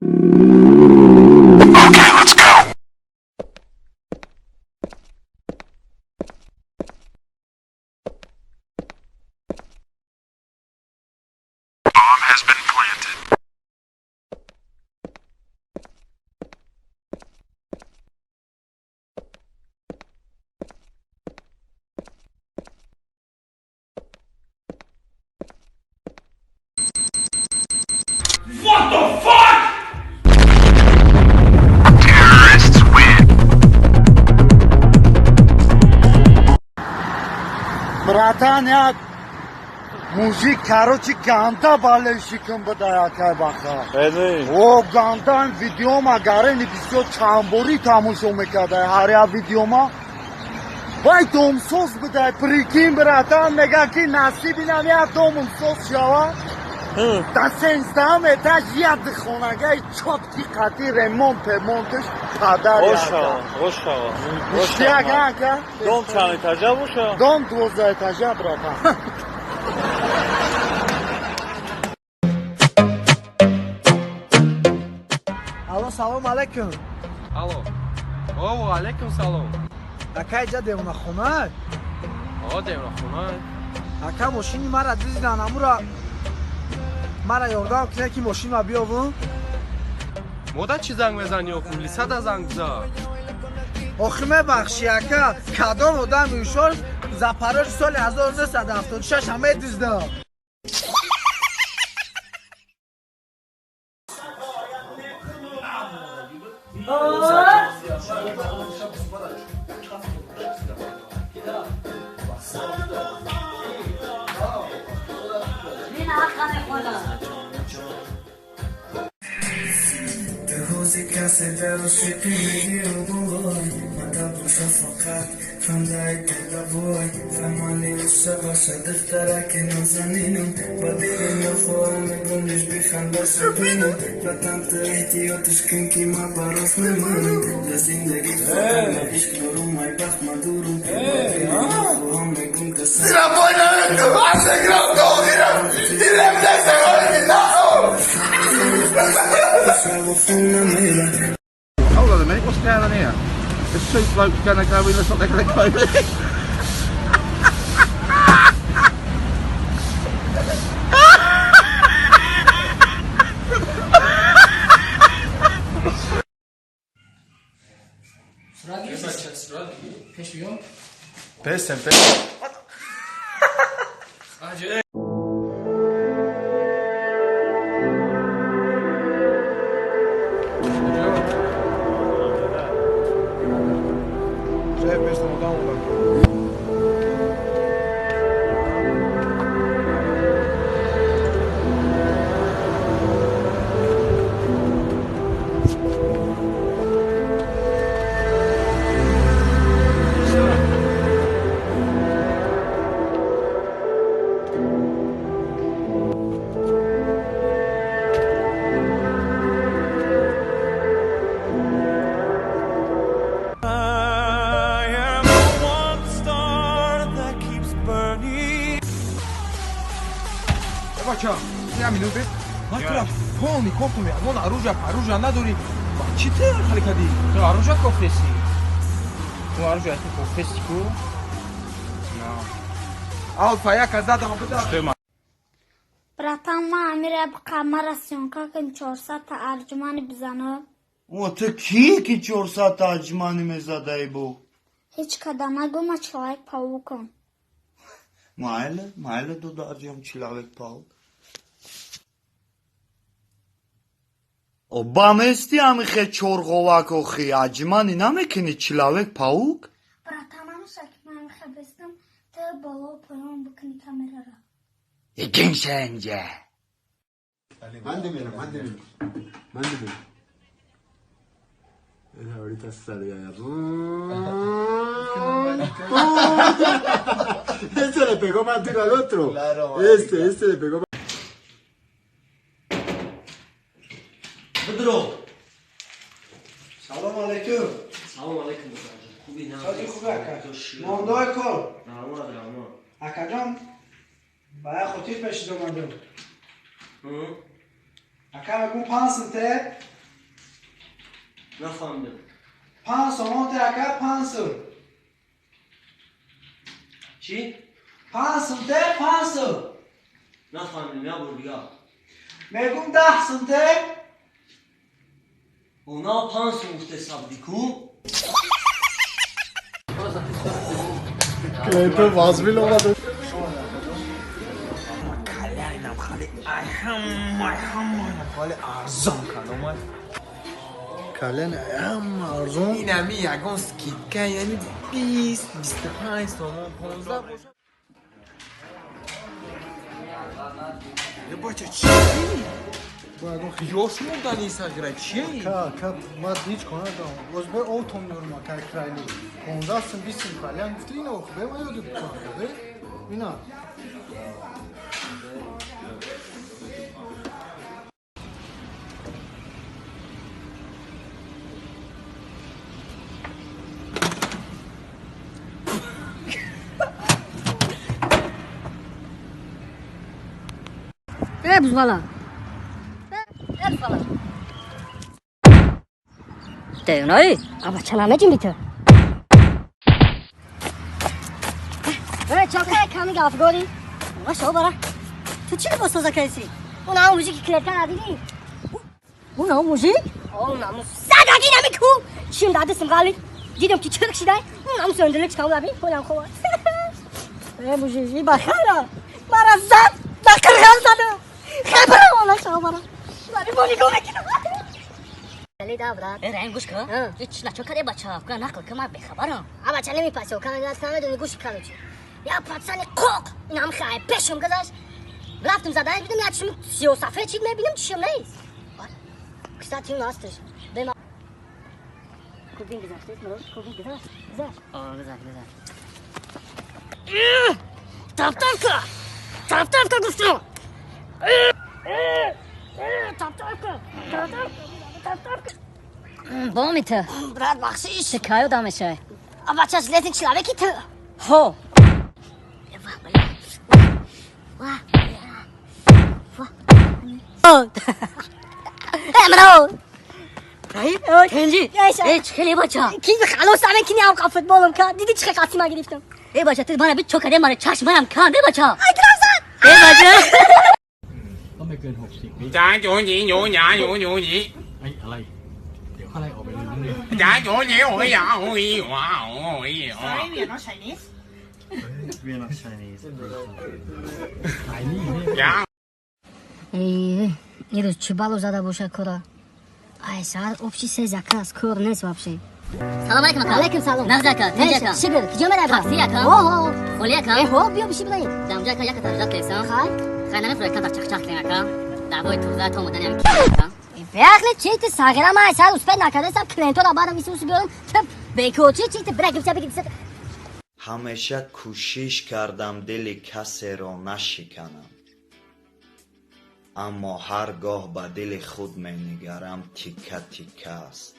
Okay, let's go. Bomb has been planted. What the fuck? Terrorists win. Братан, як мужик, короче, ганда болельщикам буда, якай баха. О, гандан видеома гарени бисёр чандборӣ тамошо мекарда, ҳар як видеома. Вай домсоз буда, прикинь, братан, мега ки насибинам як домумсоз шава. Да сенздаҳум этаж як хонагаи чёткий қати ремонт пемонтш падар. Ошава, ошава. Ништяк, ака. Дом чанд этажа боша? Дом 12 этажа, братан. Алло, салом алейкум. Алло. О, алейкум салом. Ака, иҷа девонахона? О, девонахона. Ака, мошини мара диздан, амура мара ёрдам кунед, ки мошинма биёвум. Мода чӣ занг мезанӣ, оху? Милисада занг бизан. Охи, мебахшӣ, ака, кадом одами ҳушёр Запорожи соли 1976 ҳа медиздам? Мин ҳаққа мехонам. Ҳози касе дар ошиқӣ мегиру бой мада боша, фақат хандаи тадавой фамали уша баша, духтараки нозанинам, ба дили нахоҳам мегум лиш биханда шабинам. Ватан, ту эҳтиётиш кун, ки ма барос мемонам дар зиндагӣ, фақат ма ишқ дорум, ай бахт ма дурум, ба дили нахоҳам мегум. Намера. Hold on a minute, what's going on here? There's two blokes going to go in, looks like they're going to go in. Пеш биё. Песен, песен. Аҷ. I am the one star that keeps burning. Бача, я минут бе. Ман тура полный кофтум, ягон оружия, оружия надорӣ. Ба чӣ ты хали кардӣ? Ту оружие кофтеси? Ту оружие ту кофтеси ку? Алфа яка задам буда. Братан, ма амира қамара съёмка кун, 400 та арҷумани бизано. О, ту кӣ ки 400 тарҷуманӣ мезадаи бо? Ҳеҷ када нагӯ, ма человек паукам. Майле, майле, додарҷон, человек паук. Оба мести ҳамихе чорғовак, охи аҷманӣ намекунӣ, человек паук? Братан, намеша ки ман амихе бестам, ту боло поён бикунӣ камерара. Игиншенҷа. Mándemela, mándemela. Mándemela. Esa ahorita salió allá. Este le pegó más duro al otro. Claro, Este le pegó más. Бидро. Салом алейкум. Салом алейкум, бодарҷон. Хуби, на? Сози хуби, ака. Мондои кор? Раҳмат, раҳмат. Акаҷон, ба як хотир пешид омадем. Ака, мегум 5 синте. Нафаҳмидам. 5 сомон те ака, 5 сум. Чӣ? 5 сум те, 5 сум. Нафаҳмидам, як бор дигар. Мегум 10 сум те. Она 5 сум гуфте сабди ку? Клиенто вазмил омада. Калянам хали ай ҳама ҳама хали арзон кардам. Калян ҳама арзон. Инами ягон скидка, яъне 20, 25 сомон, 15 бошад. Е бача, чӣ? Ёш мурдани сагра, чӣ? Ка, ка, ман ҳеҷ кор надорам. Боз бе отом меорам акай крайни. 15 сум, 20 сум калян гуфти ина ох, бе ма ёди бикунам, бе? Ина. Эй, бузғала. Эй, бузғала. Девонаи, аба чала меҷунби ту. Эй, чока ками гафгори. Ва шо бара. Ту чӣ либос тоза кардӣ? Он ҳамон мужики клетка надидӣ? Он ҳамон мужик? Он ҳамон садаги намеку. Чим дар дастам ғалид. Дидам ки чирк шидай. Он ҳамон сёнделик чикам лаби. Он хова. Эй, мужик, и бахара. Мара зад, дар қирғал задам. Хабарам она шо бара. Лаби мо нигоҳ мекунам. Э, Раим, гӯш кун. Ҳеч начо каде бача, кун нақл кун, ман бехабарам. А бача намепаси, кан намедони гӯш кун чӣ. Я пацани қоқ, инам хай пешам гузашт. Рафтам задан, дидам я чим сиёсафед чӣ мебинам, чишам нест. Кстати, он ҳасташ. Бема Кубин гузашт, кубин гузашт, гузашт. О, гузашт, гузашт. Таптавка! Таптавка гуфтам! Таптавка! Таптавка! Таптавка! Боми ту. Брат, бахшиш. Шикаю дамешай. А бача, железный человек и ту. Ҳо. Эмро. Раим, Кенҷи. Э, чӣ хеле бача? Ки халос аме ки неам футболам ка. Диди чӣ қасима гирифтам. Э бача, ту мана бит чо каде мана чашм манам кан, э бача. Ай дразан. Э бача. ก็ไม่เกิน60วิ จานโยนหยีโยนหยาโยนโยนหยี ไอ้อะไร เดี๋ยวข้าไล่ออกไปเลยนี่ จานโยนหยีโอ้ยหยาโอ้ยว้าโอ้ย Sorry, we are not Chinese. We are not Chinese. ขายนี่นี่ ยา Эй, ирӯз чӣ бало зада боша кора? Ай, саҳар общий се заказ, кор нест вообще. Салом алейкум ака. Алейкум салом. Нағз ака, тинҷ ака. Шукр, куҷо меравӣ? Такси ака. Оҳо. Холи ака. Э, ҳо, биё биши бидаи. Дамҷа ака як таҷрат кесам. Хай. Хай намефура камтар чахчах кунем ака. Даъвои туза то омадани ҳам ки ака. Беақли чи ти сағира ман ай саҳар успед накардастам, клиентора баъдам иси усу биёрам. Тип, бекорчи чи ти бира гифта бигир. Ҳамеша кӯшиш кардам дили касеро нашиканам. Аммо ҳар гоҳ ба дили худ менигарам, тикка тикка аст.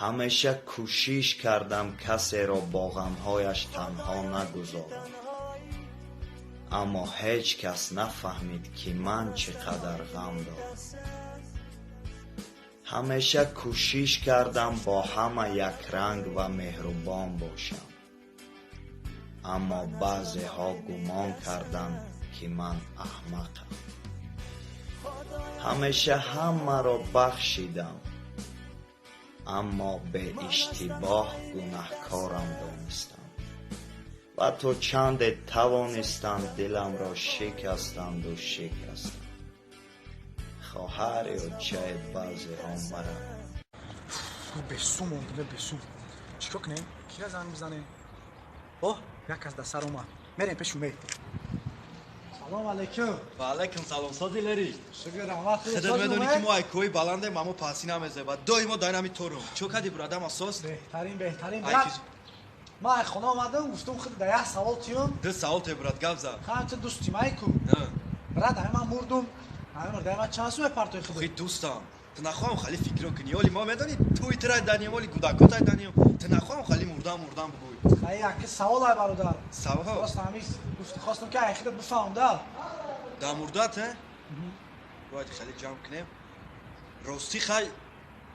Ҳамеша кӯшиш кардам касеро бо ғамҳояш танҳо нагузорам. Аммо ҳеҷ кас нафаҳмид, ки ман чӣ қадар ғам дорам. Ҳамеша кӯшиш кардам бо ҳама якранг ва меҳрубон бошам. Аммо баъзеҳо гумон карданд, ки ман аҳмақам. Ҳамеша ҳамаро бахшидам, аммо беиштибоҳ гунаҳкорам донистам. Ва то чанде тавонистам диламро шикастанду шикастам. Хоҳар ё чай баъзеҳо мара Бесум мондем, бесум. Чикор кунем? Кира занг бизанем? Оҳ, як кас дар сар омад. Мерем пеши Умед. Салом алейкум. Ва алейкум салом, сози лери. Шукр, раҳмат. Худат медонӣ ки мо ай кӯҳи баландем, аммо пасӣ намезем ва доимо дар ҳами торум. Чо кардӣ, брадам, асос? Беҳтарин, беҳтарин. Брат, ман ай хона омадам, гуфтам худ дар як савол тиём. Ду савол те, брат, гап зад. Ха, ту дӯсти май ку. Брат, ҳами ман мурдум. Ҳами мурдам, ман чанд сум мепартои худ? Хи дӯстам. Ту нахоҳам хали фикро кунӣ. Оли мо медонӣ, туи тирай данием, оли гудакотай данием. Ту нахоҳам хали мурдам мурдам бугӯй. Хай, яки савол ай, бародар. Савол? Просто ҳами гуфти хостам ки ай худат бифаҳмам да. Да мурдат, э? Бояд хали ҷамъ кунем. Ростӣ хай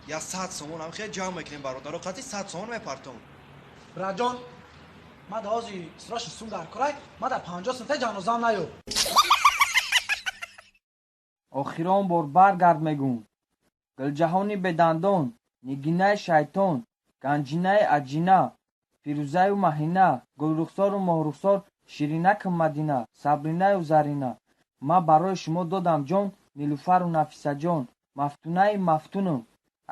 Я 100 сомон ҳам хел ҷамъ мекунем бародаро, қати 100 сомон мепартом. Браҷон, ма да ҳози сироши сум дар корай, ма да 50 сум та ҷанозам наё. Охирон бор баргард мегум. Гулҷаҳони бедандон, нигинаи шайтон, ганҷинаи аҷина, фирӯзаю маҳина, гулрухсору моҳрухсор, ширинакум мадина, сабринаю зарина. Ман барои шумо додам ҷон, Нилуфару Нафисаҷон, мафтунаи мафтунум,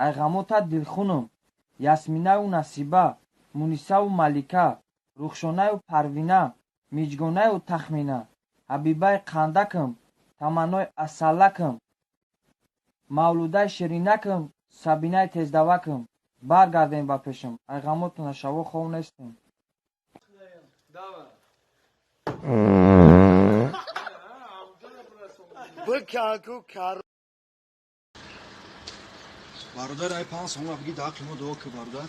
айғамота дилхунум, Ясминаю Насиба, Мунисаву Малика, Рухшонаю Парвина, Миҷгонаю Тахмина, Ҳабибаи қандакам, Таманнои асалакам, Мавлудаи ширинакам, Сабинаи тездавакам. Баргардем ба пешам, айғамотона шаво хов нестем. Бародар, ай 5 сомон биги да ҳаққи мо дуо ки бародар.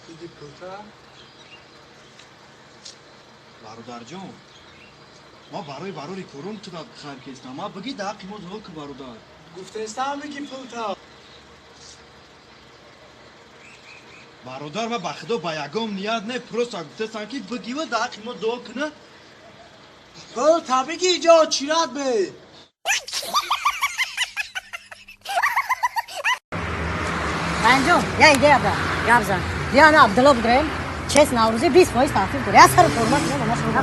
Иди пулта. Бародарҷон, ма барои барори корум туда хайр кестам. Ма биги да ҳаққи мо дуо ки бародар. Гуфтестам биги пулта. Бародар, ма ба худо ба ягон ният не, просто гуфтестам ки бигива да ҳаққи мо дуо куна. Пулта биги ҷо чират бе. Ранҷон, я идея да, гап зан. Бия на Абдулло бидроем, чест Наврӯзӣ 20% тахфиф дорад. Я сару формат кунем, ма шумо.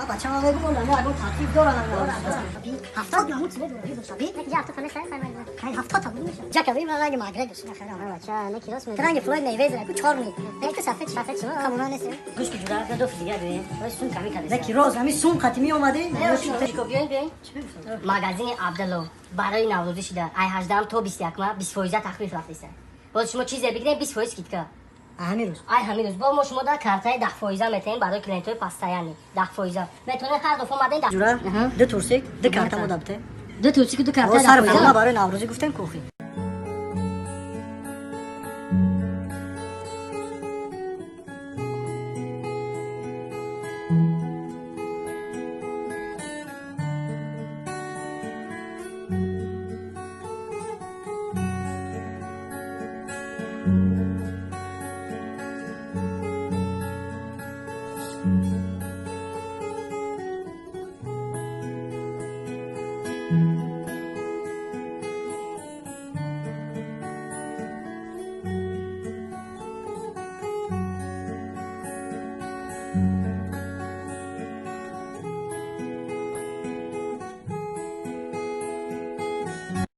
А бача ма мегум, он ягон тахфиф дорад. 70 намуд чизе дорад, ҳизо шаби. Я 70 та несай, сай ман. Кай 70 та буд меша. Ҷака би ма ранги Макгрегор шина хайрам. А бача, не ки рост мегӯ. Ранги Флойд Мейвезер, ку 4 ми. Не ки сафед, сафед шумо. Хамона нест. Гӯш ки ҷура, ду дига биёем. Ой сум ками кадаст. Не ки роз, ҳамин сум қати меомадӣ. Биёем, биёем. Магазини Абдулло барои Наврӯзӣ шуда. Ай 18 то 21 ма 20% тахфиф рафтеса. Боз шумо чизе бигирем 20% скидка. Ҳамин рӯз. Ай ҳамин рӯз. Бо мо шумо да картаи 10% метаем барои клиентҳои постоянный. 10%. Метавонед ҳар дафъа омаден ҷура, ду турсик, ду карта мо дабте. Ду турсик, ду карта. Сар форма барои Наврӯзӣ гуфтем кухи.